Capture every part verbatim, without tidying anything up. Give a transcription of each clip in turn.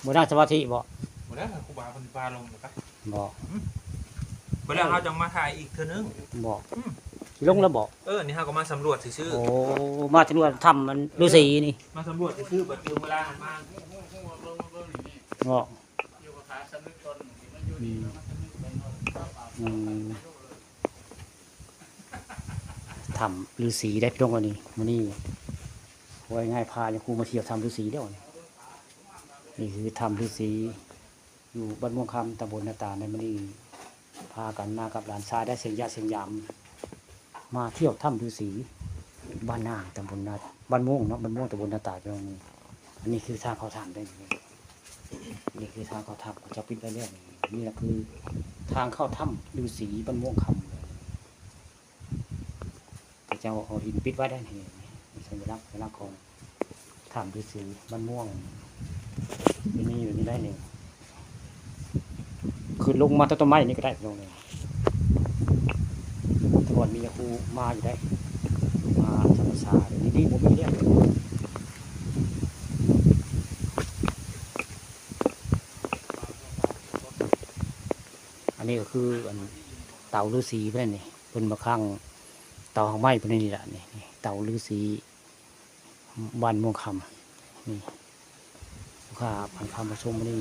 บ่นั่งสมาธิบ่? บ่ได้ ครูบาเพิ่นพาลงแล้วกะ บ่ อืม บ่แล้วเฮาจังมาถ่ายอีกเทื่อนึง บ่ อืม สิลงแล้วบ่? เออ นี่เฮาก็มาสำรวจซื่อๆ โอ้ มาสำรวจถ้ำมันฤาษีนี่ มาสำรวจซื่อๆ บัดถึงเวลานั้นมา บ่ อืม อืม ถ้ำฤาษีได้พี่น้อง อันนี้ มื้อนี้ ว่าง่าย พาหลวงปู่มาเที่ยวถ้ำฤาษีเด้อนี่ นี่คือถ้ำฤาษี อยู่บ้านม่วงคำ ตำบลนาตาล ในมื้อนี้ พากันมากับหลานชายได้เสียงยะเสียงยาม มาเที่ยวถ้ำฤาษี บ้านนาง ตำบลนา บ้านม่วงเนาะ บ้านม่วง ตำบลนาตาล พี่น้อง อันนี้คือทางเข้าถ้ำได้นี่ นี่คือทางเข้าถ้ำ เขาเจ้าปิดไว้แล้วนี่ นี่แหละคือทางเข้าถ้ำฤาษีบ้านม่วงคำ เขาเจ้าเอาหินปิดไว้ได้นี่ สัญลักษณ์ สัญลักษณ์ของถ้ำฤาษีบ้านม่วง จะมีแบบนี้ได้นี่ ขึ้นลงมาต้นไม้นี่ก็ได้ลงเลย แต่ก่อนมีครูมาอยู่ได้ มาจำพรรษา เดี๋ยวนี้บ่มีแล้ว อันนี้ก็คืออันเตาฤาษีเพิ่นนี่ เพิ่นมาขังเตาหางไม้เพิ่นนี่ล่ะ นี่ นี่เตาฤาษีบ้านม่วงคำ นี่ ลูกค้าผ่านคำมาชมมื้อนี้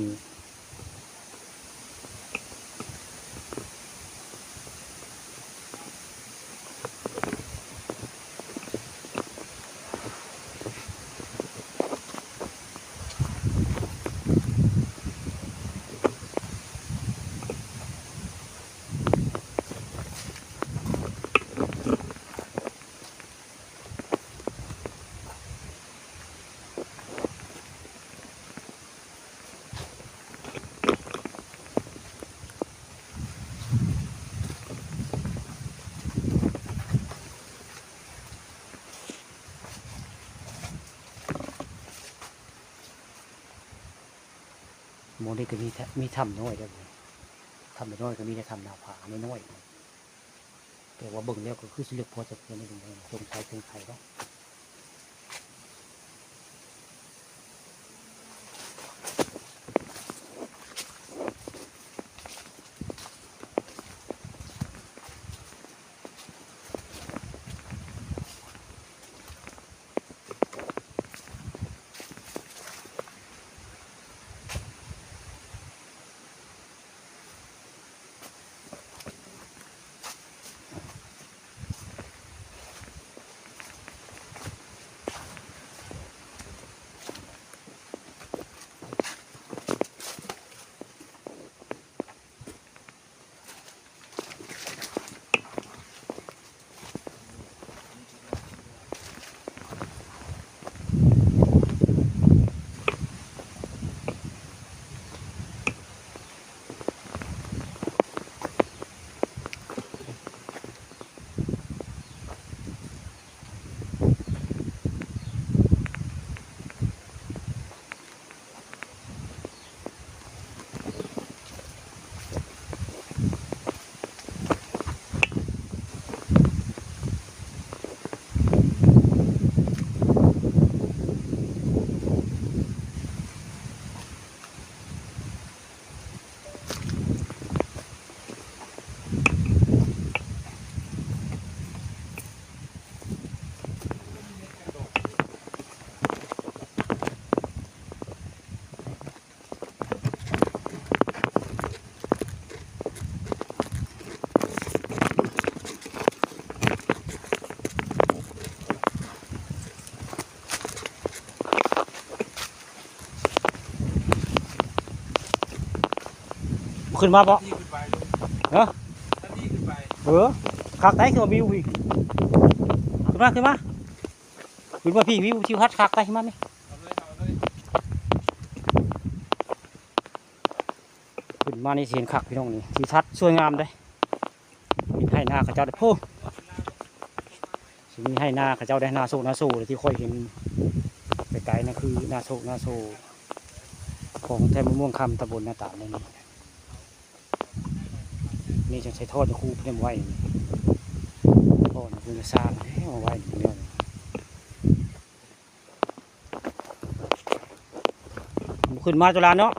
หม่องนี้ก็มีถ้ำ มีถ้ำน้อยเด้อ ถ้ำน้อยก็มีแต่ถ้ำหน้าผาน้อยๆ แต่ว่าเบิ่งแล้วก็คือสิลึกพอสมควรนี่ สงสัย สงสัยเนาะ ขึ้นมาบ่ ฮะ เออ คักได้คือวิวพี่ ขึ้นมา ขึ้นมา ขึ้นมาพี่ วิวทิวทัศน์คักได้ ขึ้นมานี่ ขึ้นมานี่สิเห็นคักพี่น้องนี่ ทิวทัศน์สวยงามเด้ มีไฮ่นาเขาเจ้าเด้ พู้น สิมีไฮ่นาเขาเจ้าเด้ นาโศกนาโศกที่ข้อยเห็นไกลๆนั่นคือนาโศกนาโศก ของไทบ้านม่วงคำ ตำบลนาตาลนี่ นี่จังใส่ท่อตะคูเพิ่นไว้นี่ ท่อนี่เพิ่นจะสร้างแล้วเอาไว้นี่แล้วนี่ มัน ขึ้นมาตัวละเนาะ